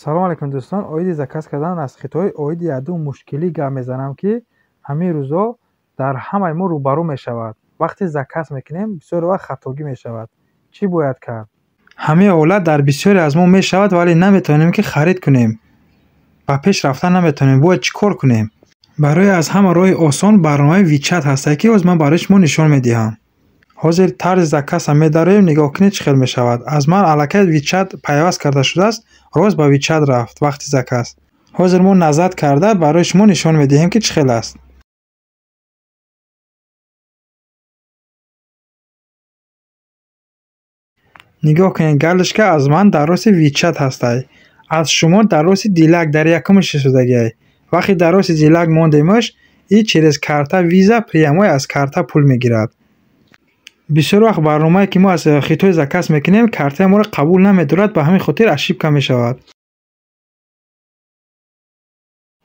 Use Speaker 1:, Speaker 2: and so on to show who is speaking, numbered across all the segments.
Speaker 1: Салом алейкум дӯстон. Оиди заказ кардан аз Хитой, оиди якду мушкилӣ гап мезанам, ки ҳамин рӯзо дар ҳамаи мо рӯбарӯ мешавад. Вақте заказ мекунем, бисёр вақт хатогӣ мешавад. Чӣ бояд кард? Ҳамин ҳолат дар бисёре аз мо мешавад, вале наметавонем, ки харид кунем. Ба пеш рафтан наметавонем. Бояд чӣ кор кунем? Барои аз ҳама роҳи осон барномаи WeChat ҳастае, ки ҳозир ман барои шумо нишон медиҳам. Ҳозир тарзи заказа медароем, нигоҳ кунед, чӣ хел мешавад. Аз ман аллакай WeChat пайваст карда шудааст, рост ба WeChat рафт вақти заказ. Ҳозир мо назад карда барои шумо нишон медиҳем, ки чӣ хел аст. Нигоҳ кунед, галочка аз ман дар рости WeChat ҳастай. Аз шумо дар рости дилак дар якумаш истодагиай. Вақте дар рости дилак мондемаш, и через карта Visa прямой аз карта пул мегирад. Бисёр вақт барномае, ки мо аз Хитой заказ мекунем, картаи моро қабул намедорад, ба ҳамин хотир ошибка мешавад.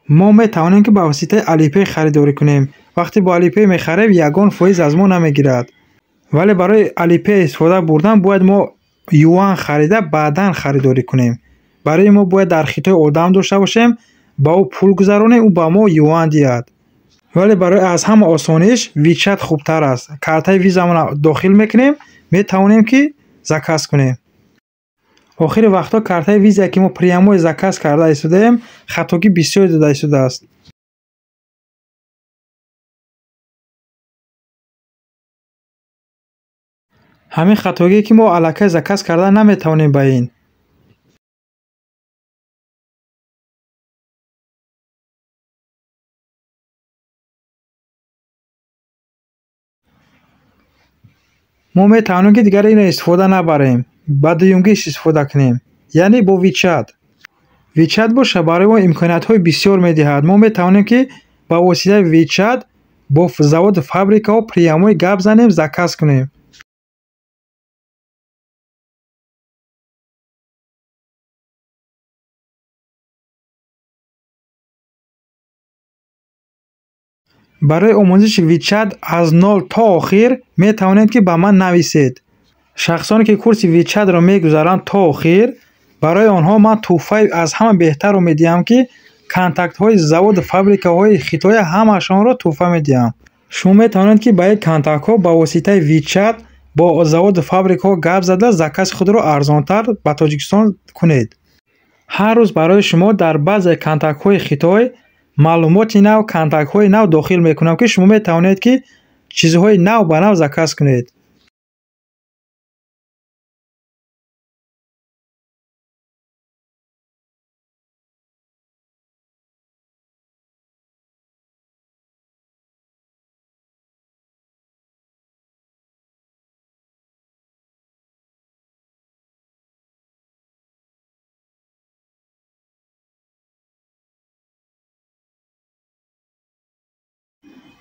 Speaker 1: Мо метавонем, ки ба воситаи Alipay харидорӣ кунем. Вақте бо Alipay мехарем, ягон фоиз аз мо намегирад. Вале барои Alipay истифода бурдан бояд мо юан харида, баъдан харидорӣ кунем. Барои мо бояд дар Хитой одам дошта бошем, ба ӯ пул гузаронем, ӯ ба мо юан диҳад. Вале барои аз ҳама осониш WeChat хубтар аст. Картаи визамонро дохил мекунем, метавонем, ки заказ кунем. Охири вақтҳо картаи визае, ки мо прямой заказ карда истодаем, хатогӣ бисёр дода истодааст. Ҳамин хатогие, ки мо аллакай заказ карда наметавонем ба ин. Мо метавонем, ки дигар инро истифода набарем, ба дуюмгиш истифода кунем, яъне бо WeChat. WeChat боша барои мо имкониятҳои бисёр медиҳад. Мо метавонем, ки ба воситаи WeChat бо заводу фабрикаҳо прямой гап занем, заказ кунем. Барои омӯзиши WeChat аз нол то охир метавонед, ки ба ман нависед. Шахсоне, ки курси WeChat-ро мегузаранд то охир, барои онҳо ман тӯҳфаи аз ҳама беҳтарро медиҳам, ки контактҳои заводу фабрикаҳои Хитоя ҳамаашонро тӯҳфа медиҳам. Шумо метавонед, ки ба ин контактҳо ба воситаи WeChat бо заводу фабрикаҳо гап зада, закази худро арзонтар ба Тоҷикистон кунед. Ҳар рӯз барои шумо дар баъзе контактҳои Хитой маълумоти нав, контактҳои нав дохил мекунам, ки шумо метавонед, ки чизҳои нав ба нав заказ кунед.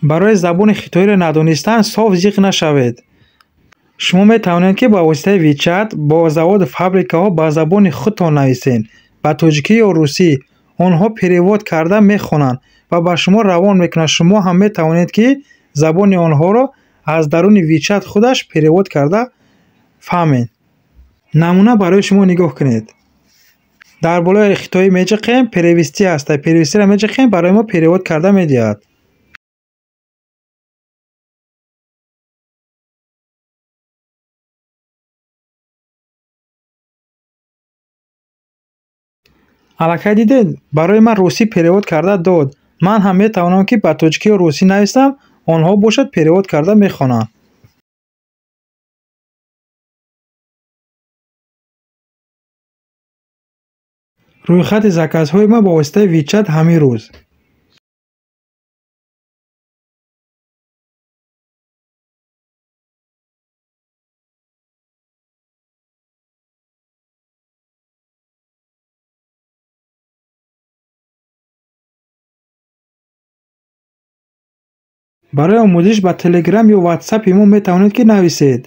Speaker 1: Барои забони хитоиро надонистан соф зиқ нашавед. Шумо метавонед, ки ба воситаи WeChat бо заводу фабрикаҳо ба забони худтон нависед, ба тоҷикӣ ё русӣ. Онҳо перевод карда мехонанд ва ба шумо равон мекунанд. Шумо ҳам метавонед, ки забони онҳоро аз даруни WeChat худаш перевод карда фаҳмед. Намуна барои шумо нигоҳ кунед. Дар болои хитоӣ меҷиқем, перевести ҳаста. Перевестиро меҷиқем, барои мо перевод карда медиҳад. Аллакай дидед, барои ман русӣ перевод карда дод. Ман ҳам метавонам, ки ба тоҷикӣ ё русӣ нависам, онҳо бошад перевод карда мехонанд. Рӯйхати заказҳои ман ба воситаи WeChat ҳамин рӯз. Барои омӯзиш ба Telegram ё WhatsApp-и мо метавонед, ки нависед.